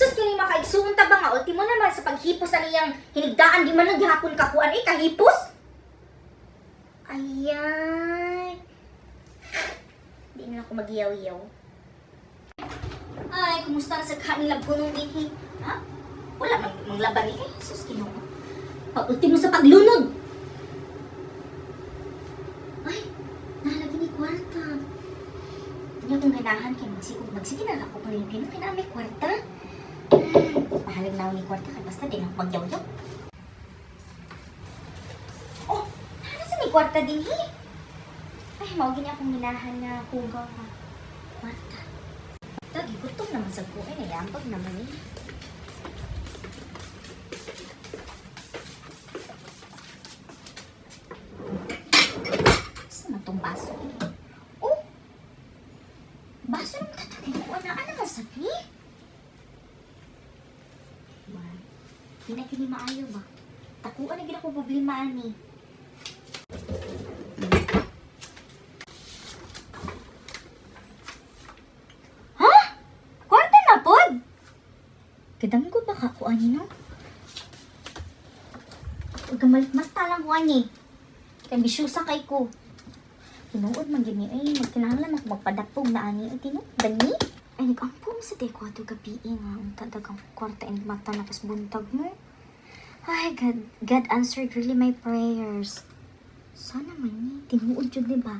Sus, kini makaigsuon ta ba nga ultimo naman sa paghipos na niyang hinigdaan di man lang gihapon kakuan eh kahipos. Ayay. Di na ako magiyaw-iyaw. Ay, kumusta na sa kanila gunong dinhi? Ha? Wala man manglaban ni eh. Sus, Ginoo. Pag ultimo sa paglunod. Ay, nalagi ni kwarta. Hindi akong ganahan kay magsigog. Magsige na ako kung Pilipino. Kaya may kwarta. Pahalag na ako ni kwarta kay basta di na ako magyaw-yaw. Oh, nasa sa ni kwarta din he? Ay, mao gini akong ginahan na hugaw nga kwarta. Tagi, gutom naman sa ko. Ay, nayambag naman eh. Saan man tong baso? Oh! Baso naman tatagin ko. Ano, ano man sabi? Ba, di na kini maayo ba? Takuan na gid ako problema ani. Ha? Kwarta na pod? Kadam ko ba ka ani no? Huwag kang malit-mata lang ko ani. Kay ambisyosa kay ko. Tinuod man gyud ni ay magkinahanglan ako magpadapog na ani ay tinuod ba ni? Ay nag-ampo mo sa deko ato gabi eh, nga unta dagang kwarta and mata na kas buntag mo. Ay God, God answered really my prayers. Sana man ni tinuod jud di ba?